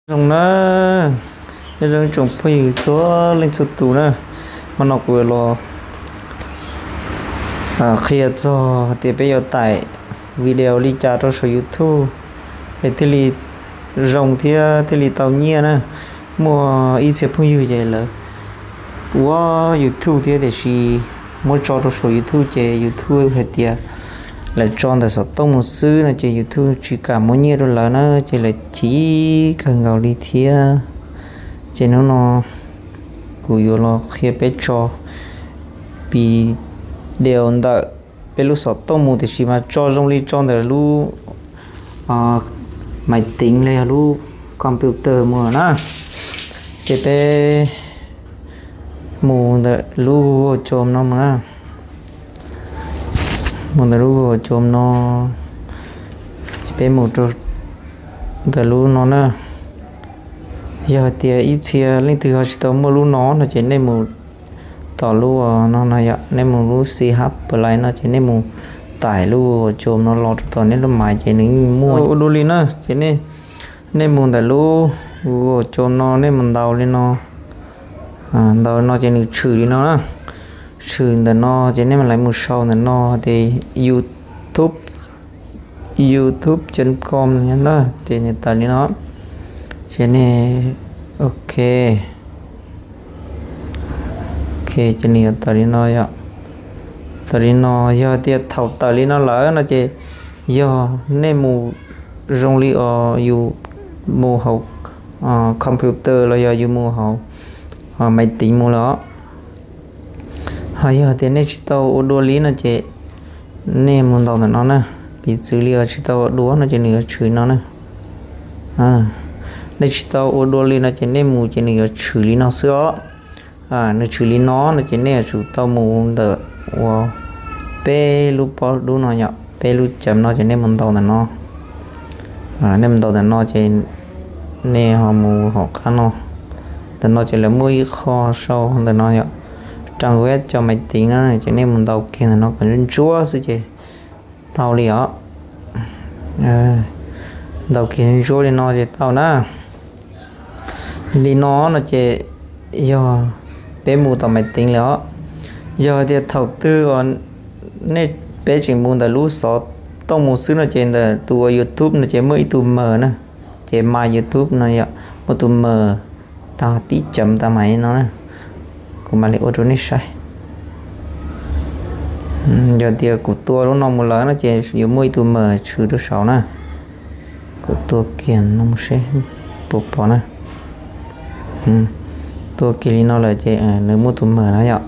Zoo na, nyob zoo tsoom phooj ywg txhua leej txhua tus na, hmo no kuv los qhia txog tias peb yuav tải video li cas rau saum YouTube es thiaj li zoo thiab thiaj li tau nyiaj na. Muaj ib txhia phooj ywg ces lawv ua YouTube thiab tiam sis muab tso rau saum YouTube ces YouTube hais tias lawv tso ntawm xov tooj mus xwb no ces YouTube tsis kam muab nyiaj rau lawv na, ces lawv chim kawg nkaus li thiab. Ces hnub no kuv yuav los qhia peb tso video ntawm peb lub xov tooj mus tiam sis mas tso zoo li tso ntawm lub maiv tiv los yog lub computer mus na. Ces peb mus ntawm lub Google Chrome no mus na. Mus ntawm lub Google Chrome no, ces peb mus rau ntawm lub no na. Yog hais tias ib txhia leej twg ho tsis tau muaj lub no no ces nej mus tom lub no no yom, nej mus lub C H Play no ces nej mus tải lub Google Chrome no los rau tom nej lub maiv ces nws yeej muaj ua dua li na. Ces nej mus ntawm lub Google Chrome no nej mus ntaus li no, ntaus no ces nws tshwm li no na. Tshwm ntawm no ces nej mam li mus sau ntawm no tias YouTube, youtube chấm com no na, ces nws tawm li no. Ces nej, ok, ok, ces nws yuav tawm li no yom. Tawm li no, yog tias thaum tawm li no lawm no ces yog nej mus zoo li os yus mus hauv computer los yog yus mus hauv maiv tiv mus lawm os. Ho yog tias nej tsis tau ua dua li no ces nej mus ntaus ntawm no na. Piv txwv li os tsis tau ua dua no ces nws yuav tshwm li no na. Nej tsis tau ua dua li no ces nej mus ces nws yuav tshwm li no xwb os. Nws tshwm li no no ces nej yuav tsum tau mus ntawm uas peb lub pob dub no yom, peb lub chấm no ces nej mus ntaus ntawm no. Nej mus ntaus ntawm no ces nej ho mus hauv qab no. Ntawm no ces lawv muaj ib qho sau ntawm no yom, trang web cho máy tính no ces nej mus ntaus kiag ntawm no kom ntsuab ntsuab xwb ces tau li os. Ntaus kiag ntsuab li no ces tau na. Li no no ces yog peb mus tom maiv tiv lawm os. Yog tias thaum twg os nej, peb tseem mus ntawm lub xov tooj mus xwb no ces ntawm tus uas YouTube no ces muaj ib tug mờ na. Ces my YouTube no yom, muaj tus mờ tag tib chấm tag mas no na. Kuv mam li ua rau nej saib. Yog tias kuv tua lub no mus lawm no ces yuav muaj ib tug mờ tshwm rau saud na. Kuv tua kiag no mus seb puas pom na. Tua kiag li no lawm ces nws muaj tus mờ no yom.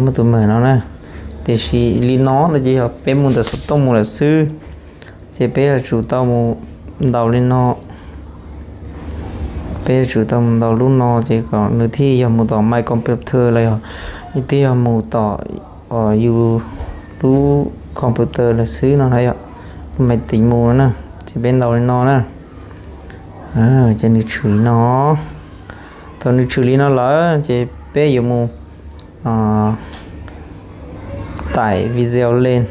Muaj tus mờ no na. Tiam sis li no no ces yog peb mus ntawm xov tooj mus lawm xwb, ces peb yuav tsum tau mus ntaus li no. Peb yuav tsum tau mus ntaus lub no ces kom nws thiaj yog mus tom my computer los yog nws thiaj yog mus tom yus lub computer lawm xwb no na yom. Lub maiv tiv mus na, ces peb ntaus li no na. Ces nws tshwm li no. Thaum nws tshwm li no lawm ces peb yuav mus tải video lên.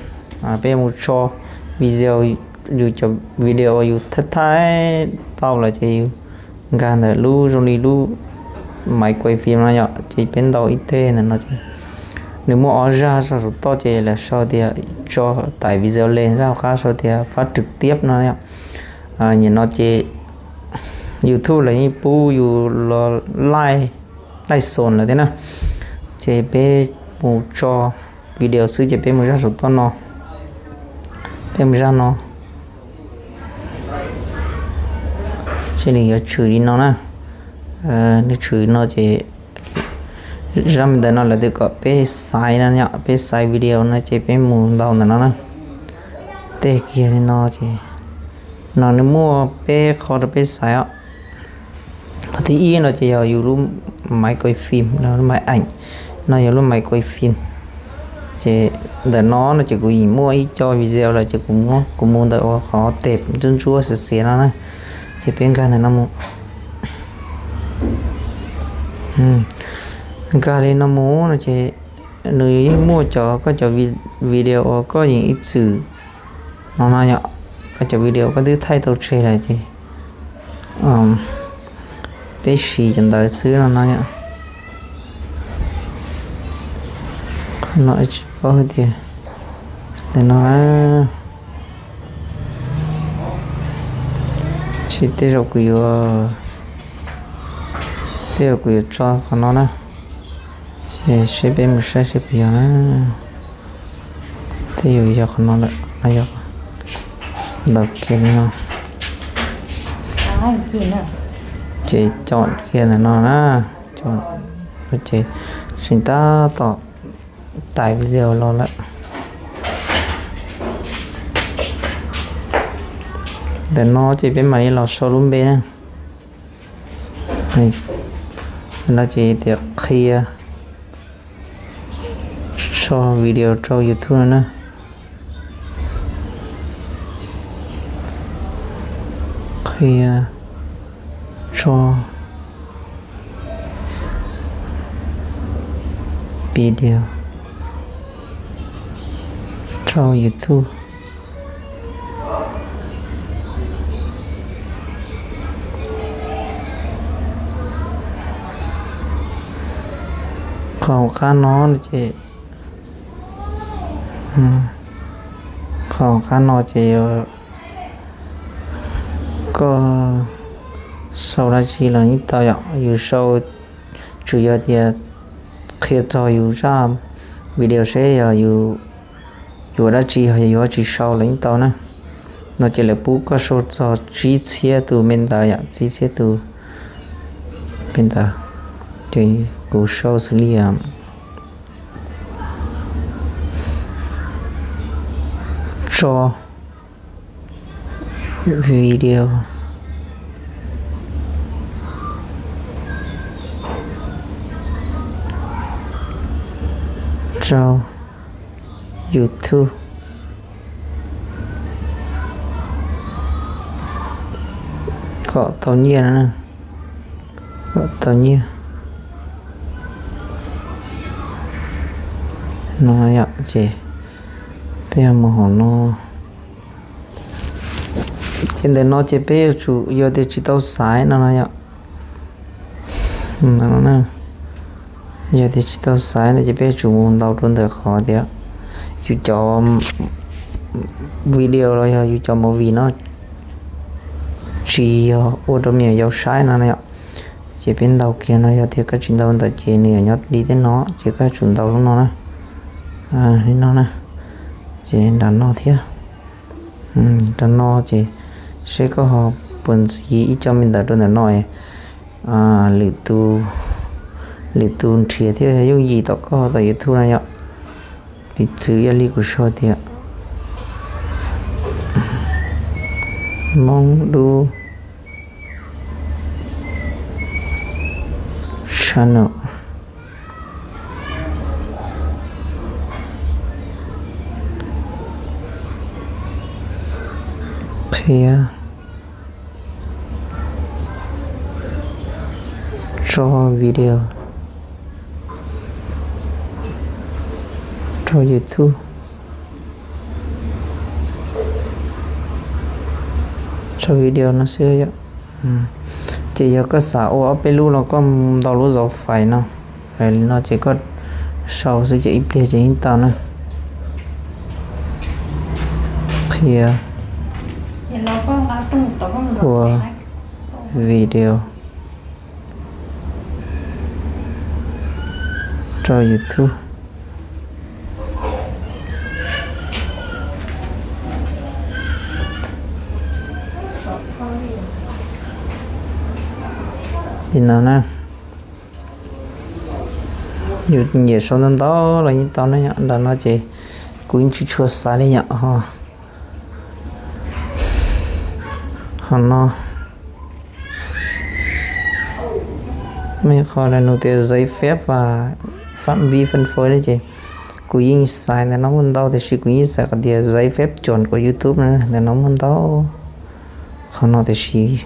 Peb yuav mus tso video, yus cov video uas yus thaij thaij tau lawm ces yus nkag ntawm lub zoo li lub máy quay phim no yom, ces peb ntaus ib teg ntawm no ces nws muaj ob zaj, zaj saum toj ces lawv sau tias cho tải video lên, zaj hauv qab sau tias phát trực tiếp no yom. Nim no ces YouTube lawv yeej pub yus los live, live stream lawm thiab na. Ces peb mus tso video xwb ces peb mus zaj saum toj no. Peb mus zaj no. Ces nws yuav tshwm li no na. Nws tshwm no ces zaj ntawm no lawv tias kom peb xaiv no yom, peb xaiv video no ces peb mus ntaus ntawm no na. Teg kiag li no ces no nws muaj peb qho rau peb xaiv os. Qhov thib ib no ces yog yus lub máy quay phim, lub máy ảnh, no yog lub máy quay phim. Ces ntawm no no ces kuv yeej muaj ib co video lawm ces kuv mus ntawm uas qhov tes ntsuab ntsuab xiav xiav no na. Ces peb nkag ntawm no mus. Nkag li no mus no ces nws yeej muaj cov koj cov video uas koj yeej ib txwm no no yom. Cov video koj twb thaij tau tseg lawm ces peb siv cov ntawd xwb no no yom. Qhov no tsis paub hais tias ntawm no na, ces tej zaum kuv yuav, tej zaum kuv yuav tso qhov no na. Ces seb peb mus saib seb puas yog na. Tej zaum yog qhov no lawm, qhov no yog ntau kiag li no. Ces com kiag ntawm no na, ces tseem tab tom tải video los lawm. Ntawm no ces peb mam li los sau lub npe na. Ntawm no ces tias qhia tso video rau YouTube no na. Qhia tso video rau YouTube. Qhov hauv qab no ces, qhov hauv qab no ces koj sau dab tsi los yeej tau yom. Yus sau tsuas yog tias qhia txog yus zaj video seb yog yus ua dab tsi, yog yus ua tsis sau los yeej tau na. No ces lawv pub koj sau txog tsib txhiab tus me ntawv yom, tsib txhiab tus me ntawv. Ces kuv sau xws li tso video rau YouTube kom tau nyiaj na, kom tau nyiaj. No yom, ces peb mus hauv no. Ces ntawm no ces peb yuav tsum, yog tias tsis tau xaiv no no yom. Yog tias tsis tau xaiv no ces peb yuav tsum mus ntaus rau ntawm qhov tias yus cov video los yog yus cov movie no tsis yog ua rau me nyuam yaus saib no no yom. Ces peb ntaus kiag no, yog tias koj tsis ntaus ntawd ces nws yuav nyob li tej no, ces koj yuav tsum ntaus lub no na. Li no na. Ces nram no thiab. Nram no ces seb koj ho puas ntxiv ib co me ntawv rau ntawm no, lwm tus nrhiav thiaj yooj yim tom koj tom YouTube no yom. Piv txwv yog li kuv sau tias Hmoob Dub Channel qhia tso video rau YouTube. Tso video no xwb yom. Ces yog koj xav ua ob peb lub los koj ntaus lub zov fais no. Fais li no ces koj sau xwb ces ib pliag ces yeej tau na. Qhia ua video rau YouTube. Li no na. Yus nyiam sau ntau ntau los yeej tau na yom. Nram no ces kuv yeej tsis tshua xaiv li yom. Qhov no muaj ib qho nws nug tias giấy phép và phạm vi phân phối no ces kuv yeej xaiv ntawm no muaj ntau, tiam sis kuv yeej xaiv qhov tias giấy phép chuẩn của YouTube no, ntawm no muaj ntau qhov no tiam sis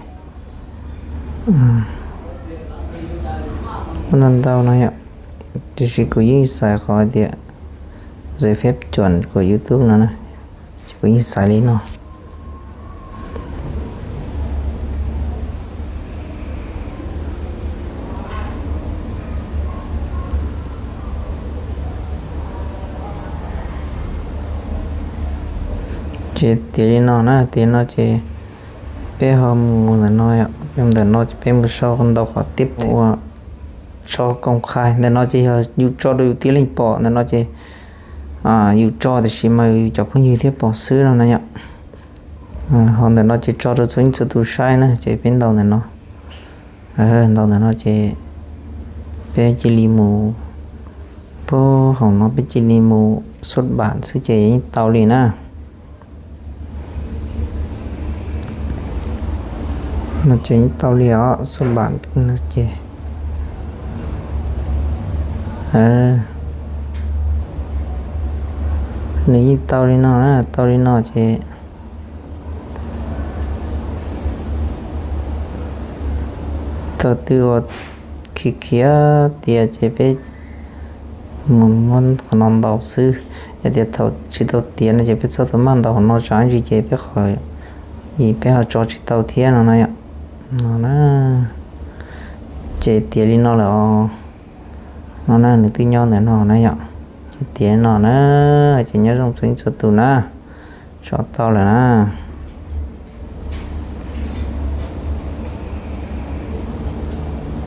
muaj ntau ntau no yom. Tiam sis kuv yeej xaiv qhov tias giấy phép chuẩn của YouTube no na, ces kuv yeej xaiv li no. Ces tiav li no na, tiav li no ces peb ho mus ntawm no, ntawm no ces peb mus sau ntau qhov tiab ua tso koom khai. Ntawm no ces yog yus tso rau yus tib leeg pom, ntawm no ces yus tso tiam sis mas yus cov phooj ywg thiab pom xwb no na yom. Ho ntawm no ces tso rau txhua leej txhua tus saib na, ces peb ntaus ntawm no. Ntaus ntawm no ces peb cia li mus, pub hauv no peb cia li mus xub pam xwb ces yeej tau li na. No ces yeej tau li os, xub pam no ces nws yeej tau li no na, tau li no ces thaum twg uas khiav khiav tiav ces peb mus muab qhov no ntaus xwb. Yog tias thaum tsis tau tiav no ces peb txhob tau maj ntaus qhov no tsam ib ntsis ces peb qhov, peb ho tso tsis tau thiab no na yom. No na, ces tiav li no lawm os. No na, nws twb nyob ntawm no na yom. Ces tiav li no na, ces nyob zoo txhua leej txhua tus na, tso tau lawm na.